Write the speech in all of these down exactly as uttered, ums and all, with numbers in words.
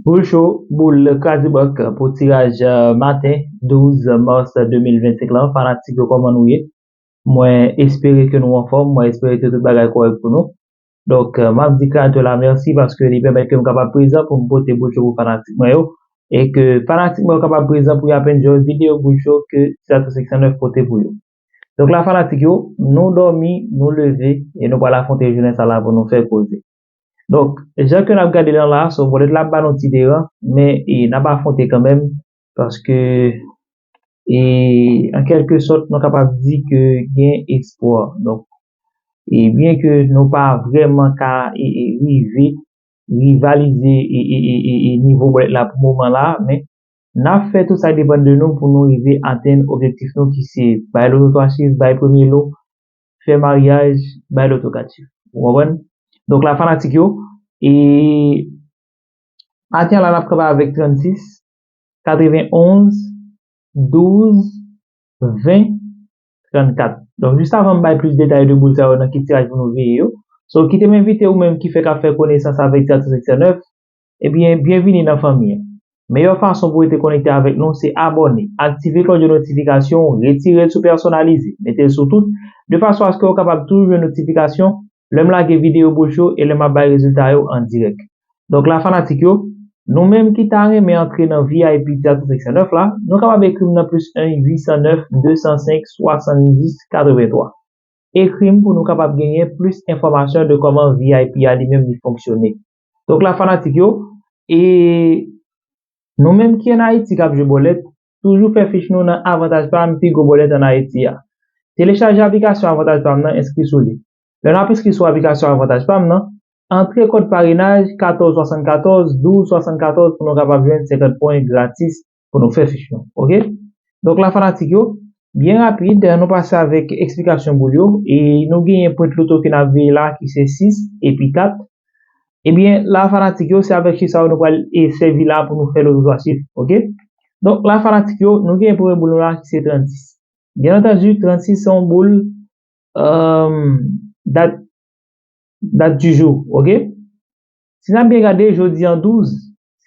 Boul cho, boul kraze bank pou tiraj maten douz mas de mil vennsenk lan. Fanatik yo, kòman nou ye? Mwen espere ke nou anfòm, mwen espere ke tout bagay kòrèk pou nou. Donk, m ap di Krato la mèsi paske li pèmèt ke m kapab prezan pou m pote boul cho pou fanatik mwen yo. E ke fanatik mwen yo kapab prezan pou y ap enjoy videyo boul cho ke Tirato senk san nèf pote pou yo. Donk la fanatik yo, nou dòmi, nou leve, e nou pral afwonte jounen sa la pou nou fè koze. Donk, jan ke n ap gade lan la, so bòlèt la ap ba nou ti deran, men e n ap afwonte kanmenm, paske e an kèlke sòt, nou kapab di ke gen espwa. Donk, e byen ke nou pa vrèman ka e, e rive rivalize e, e, e, e, e nivo bòlèt la pou moman la, men n ap fè tout sa k depann de nou pou nou rive atenn objektif nou ki se bay loto twa chif, bay premye lo, fè maryaj, bay loto kat chif. Ou konprann? Donk la fanatik yo, e maten an la n ap kanpe avèk trannsis, katrevenonz, douz, ven, trannkat. Donk, jis avan m bay plis detay de boul sa yo nan ki tiraj pou nou veye yo. So, kite m envite ou menm ki fèk ap fè konesans avèk Tirato senk san nèf, ebyen, byenvini nan fanmi an. Meyè fason pou rete konekte avèk nou, se abòne, aktive klòch de notifikasyon, retire l sou pèsonalize, mete l sou tout, de fason aske w kapab toujou jwenn notifikasyon lè m lage videyo boul cho e lè m ap bay rezilta yo an dirèk. Donk la fanatik yo, nou menm ki ta renmen antre nan V I P Tirato senk san nèf la, nou kapab ekri m nan plis en uit san nèf de san senk swasanndis katrevenntwa. Ekri m pou nou kapab genyen plis enfòmasyon de kòman V I P a li menm li fonksyone. Donk la fanatik yo, e nou menm ki ann Ayiti k ap jwe bòlèt, toujou fè fich nou nan Avantaj Pam, pi gwo bòlèt ann Ayiti a. Telechaje aplikasyon Avantaj Pam nan, enskri sou li. Lè n ap enskri sou aplikasyon Avantaj Pam nan, antre kòd parenaj katòz swasannkatòz, douz swasannkatòz pou nou kapab jwenn senkant pwen gratis pou nou fè fich nou. Oke? Donk la fanatik yo, byen rapid, nou pase avèk eksplikasyon boul yo e nou genyen pwent loto ke n ap veye la ki se sis epi kat. Ebyen, la fanatik yo, se avèk chif sa yo nou pral e sèvi la pou nou fè loto twa chif. Oke? Donk la fanatik yo, nou genyen premye boul nou la ki se trannsis. Byen antandi, trannsis se yon boul, euh, dat, dat du jour, oke? Si n ap byen gade, jodi an douz,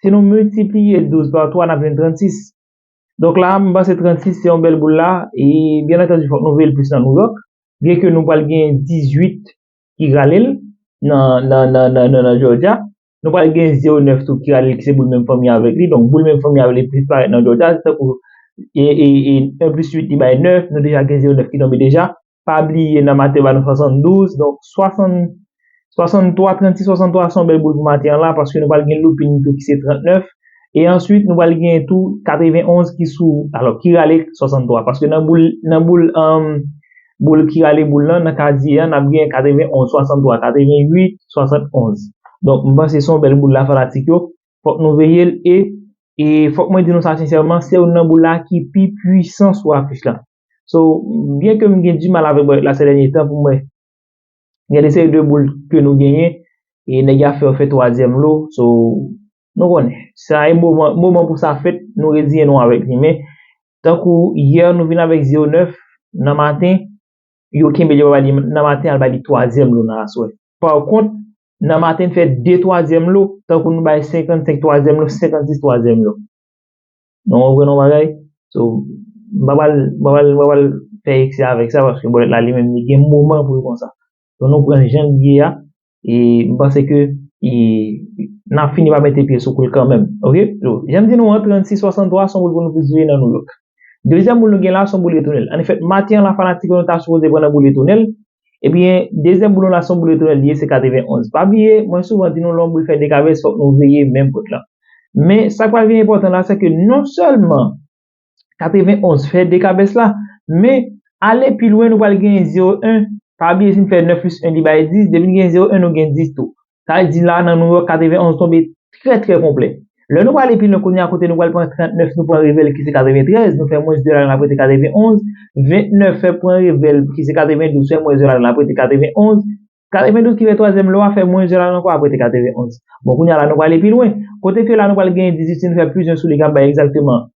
si nou miltipliye douz pa twa, n ap jwenn trannsis. Donk la, m panse trannsis se yon bèl boul la, e byen antandi, fòk nou veye l plis nan Nouyòk, byen ke nou pral gen dizuit ki rale l nan, nan, nan, nan, nan, nan Georgia. Nou pral gen zewo nèf tou ki rale l, ki se boul menm fanmi avèk li. Donk, boul menm fanmi avèk li plis parèt nan Georgia, se tankou e, e, e, en plis uit li bay nèf, nou deja gen zewo nèf ki tonbe deja. Pa bliye nan maten ba nou swasanndouz, donk swasann, swasanntwa, trannsis swasanntwa se yon bèl boul pou maten an la, paske nou pral gen loupin tou ki se trannèf, e answit nou pral gen tou katrevenonz ki sou, alò, ki rale swasanntwa, paske nan boul, nan boul, um, boul ki rale boul lan, nan kazye an, n ap gen katrevenonz, swasanntwa, katrevenuit, swasannonz. Donk, m panse se yon bèl boul la, fanatik yo, fòk nou veye l, e, e fòk mwen di nou sa sensèman, se youn nan boul la ki pi pwisan sou afich la. So, byen ke m gen dimal avèk bòlèt la sè dènye tan pou mwen, gen de seri de boul ke nou genyen, e nèg yo ap fè yo fè twazyèm lo, so, nou konnen, sa e moman, moman pou sa fèt, nou reziyen nou avèk li, men, tankou yè, nou vin avèk zewo nèf nan maten, yo kenbe li, yo pa bay li nan maten, al bay li twazyèm lo nan aswè. Pa kont, nan maten, n fè de twazyèm lo, tankou nou bay senkannsenk twazyèm lo, senkannsis twazyèm lo. Nou konprann yon bagay? So, m pa pral, m pa pral, m pa pral fè eksè avèk sa, paske bòlèt la li menm, li gen moman pou l konsa. So, nou pran l jan l ye a, e m panse ke, e, n ap fini pa mete pye sou kou l kanmenm. Oke? So, jan m di nou an, trannsis swasanntwa se yon boul pou nou plis veye nan Nouyòk. Dezyèm boul nou gen la, se yon boul retounen l. Annefè, maten an la, fanatik yo, nou ta sipoze pran nan boul retounen l. Ebyen, dezyèm boul nou la, se yon boul retounen l li ye, se katrevenonz. Pa bliye, mwen souvan di nou, lè yon boul fè de kabès, fòk nou veye menm pwent lan. Men, sa k pral vin enpòtan la, se ke non sèlman katrevenonz fè de kabès la, men ale pi lwen, nou pral gen zewo en. Pa bliye, si n fè nèf plis en, li bay dis. Depi n gen zewo en, nou gen dis tou. Sa vle di la, nan Nouyòk, katrevenonz tonbe trè, trè konplè. Lè nou prale pi lwen kounye a, kote nou pral pran trannèf, nou pran revè l ki se katreventrèz, nou fè mwens de ladan, n ap rete katrevenonz. Vennèf fè pran revè l ki se katrevendouz, fè mwens de ladan, n ap rete katrevenonz. Katrevendouz ki fè twazyèm lo a, fè mwens de ladan ankò, ap rete katrevenonz. Bon, kounye a la, nou prale pi lwen. Kote ke la, nou pral gen dizuit, si nou fè plis en sou li, k ap bay egzakteman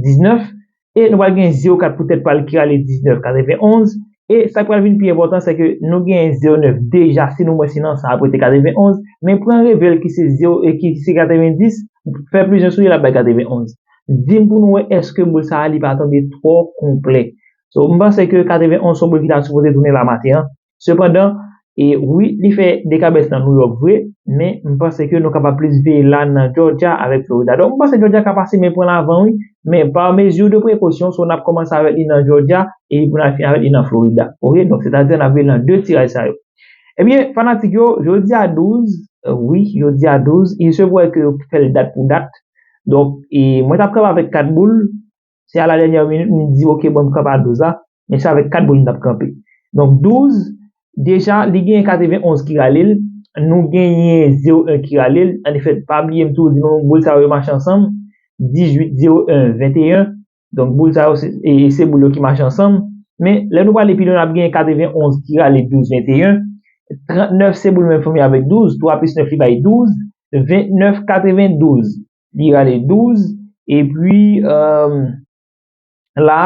diznèf, e nou pral gen zewo kat pou tèt pa l ki rale diznèf, katrevenonz, E sa k pral vin pi enpòtan, se ke nou genyen zewo nèf deja, si nou mwen si nan sa ap rete katrevenn onz, men pran reve l ki se zewo e ki se katrevenn dis, fè plis en sou li, l ap bay katrevenn onz. Di m pou nou wè èske boul sa a li pa tonbe twò konplè. So, m panse ke katrevenn onz se yon boul ki ta sipoze tounen la maten an. Sepandan, e wi, li fè dekabès nan Nouyòk vre, men m panse ke nou kapab plis veye la nan Georgia avèk Florida. Donk, m panse Georgia ka pase men pran lavan wi, men pa mezi de prekosyon, so n ap kòmanse avèk li nan Georgia epi pou n al fini avèk li nan Florida. Oke, donk sètadi n ap veye nan de tiraj sa yo. Ebyen, fanatik yo, jodi a douz, euh, wi, jodi a douz, il se pourrait ke yo fè l dat pou dat. Donk, e mwen t ap kanpe avèk kat boul, se a la dènyè minit, m di, oke, bon, m kanpe a douz la, men se avèk kat boul m t ap kanpe. Donk, douz, deja, li genyen katrevenn onz ki rale l, nou genyen zewo en ki rale l, annefè, pa bliye m toujou di nou, boul sa yo mache ansanm, dizuit, zewo en, venteyen, donk, boul sa yo, se, e, se boul yo ki mache ansanm, men lè nou prale pi lwen, n ap genyen katrevenn onz ki rale douz, venteyen, trannèf se boul menm fanmi avèk douz, twa plis nèf li bay douz, vennèf, katrevenn douz, li rale douz, epi, euh, la,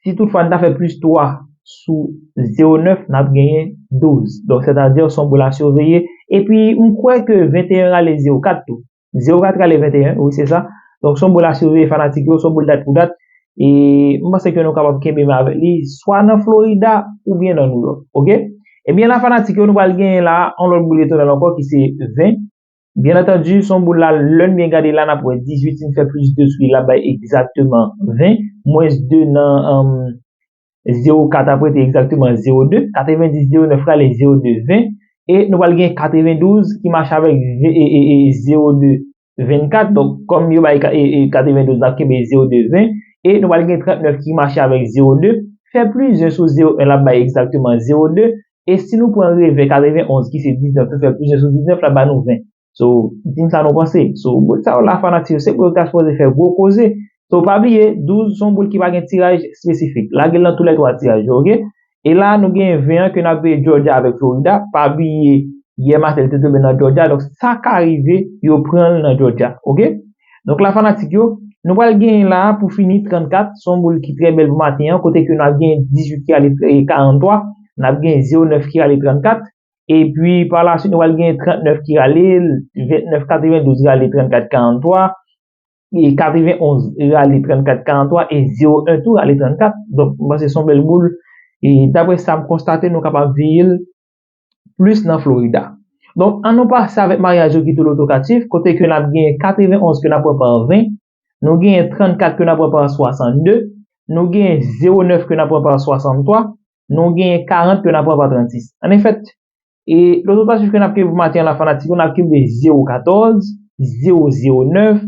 si toutfwa n ta fè plis twa sou zewo nèf, n ap genyen douz. Donk, sètadi, se yon boul a siveye. Epi, m kwè ke venteyen rale zewo kat tou. Zewo kat rale venteyen, wi, se sa. Donk, se yon boul a siveye, fanatik yo, se yon boul dat pou dat. E m panse ke nou kapab kenbe men avèk li, swa nan Florida oubyen nan Nouyòk. Oke? Ebyen, la, fanatik yo, nou pral genyen la, yon lòt boul retounen ankò ki se ven. Byen antandi, se yon boul la, lè n byen gade la, n ap wè dizuit, si n fè plis de sou li, l ap bay egzakteman ven, mwens de nan, um, zewo kat ap rete egzakteman zewo de, katrevenndis zewo nèf rale zewo de ven, e nou pral gen katrevendouz ki mache avèk ve- e, e, e, zewo de vennkat, donk kòm yo bay ka- e, e, katrevendouz, n ap kenbe zewo de ven, e nou pral gen trannèf ki mache avèk zewo de, fè plis yen sou zewo en, l ap bay egzakteman zewo de, e si nou pran revè katrevenonz ki se diznèf, nou fè plis yen sou diznèf, l ap ba nou ven. So, di m sa nou panse. So, boul sa yo la, fanatik yo, se pou yo ta sipoze fè gwo koze. So, pa bliye, douz se yon boul ki pa gen tiraj espesifik. Lage l nan toulètwa tiraj yo, oke? E la, nou gen ven an ke n ap veye Georgia avèk Florida. Pa bliye, yè maten, li te tonbe nan Georgia. Donk, sa ka rive, yo pran l nan Georgia, oke? Donk, la, fanatik yo, nou pral genyen la, pou fini, trannkat. Se yon boul ki trè bèl pou maten an, kote ke n ap gen dizuit ki ale karantwa, n ap gen zewo nèf ki ale trannkat. Epi, pa la suit, nou pral gen trannèf ki rale, vennèf katrevendouz rale trannkat karantwa, e katrevenonz rale trannkat karantwa, e zewo en tou rale trannkat. Donk, m panse se yon bèl boul. E daprè sa m konstate, nou kapab veye l plis nan Florida. Donk, an nou pase avèk maryaj yo ki tou lotokatif, kote ke n ap gen katrevenonz ke n ap pran pa ven, nou gen trannkat ke n ap pran pa swasannde, nou gen zewo nèf ke n ap pran pa swasanntwa, nou gen karant ke n ap pran pa trannsis. An efèt, e lotokatif ke n ap kenbe pou maten an la, fanatik yo, n ap kenbe zewo katòz, zewo zewo nèf,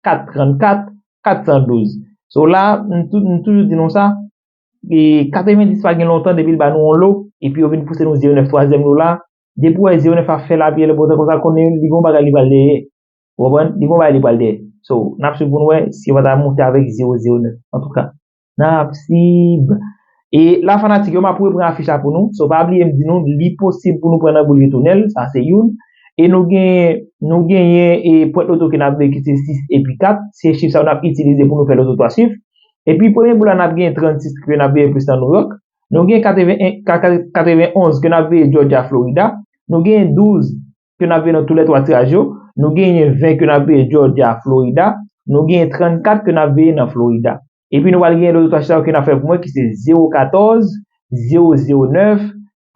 kat trannkat, katsandouz. So la, m tou- m toujou di nou sa, e katrevendis pa gen lontan depi l ba nou yon lo, epi yo vin pouse nou zewo nèf twazyèm lo la. Depi w wè zewo nèf ap fè lapyèl bòtè konsa, konnen li gon bagay li pral dèyè. Ou konprann? Li gon bagay li pral dèyè. So, n ap swiv pou n wè si yo pa ta monte avèk zewo zewo nèf. Antouka, n ap swiv. E la, fanatik yo, m ap reprann afich la pou nou. So, pa bliye m di nou, li posib pou nou pran nan boul retounèl, sa se youn. E nou gen, nou genyen e pwent loto ke n ap veye ki se sis epi kat. Se chif sa yo n ap itilize pou nou fè loto twa chif. Epi premye boul la, n ap gen trannsis ke n ap veye plis nan Nouyòk. Nou gen katreven, ka- ka- katrevenonz ke n ap veye Georgia, Florida. Nou gen douz ke n ap veye nan toulètwa tiraj yo. Nou genyen ven ke n ap veye Georgia, Florida. Nou gen trannkat ke n ap veye nan Florida. Epi nou pral gen loto twa chif sa yo ke n ap fè pou mwen, ki se zewo katòz, zewo zewo nèf,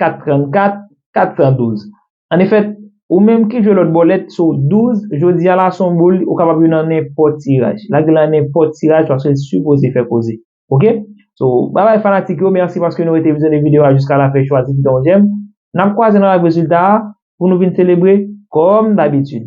kat trannkat, katsandouz. An efèt, ou menm ki jwe lòt bòlèt, so douz, jodi a la, se yon boul, ou kapab jwe nan nenpòt tiraj. Lage l nan nenpòt tiraj, paske l sipoze fè koze. Oke? So, babay fanatik yo, mèsi paske nou rete vizyonnen videyo a jiska lafen, chwazi kite yon jèm. N ap kwaze nan live rezilta a pou nou vin selebre kòm dabitid.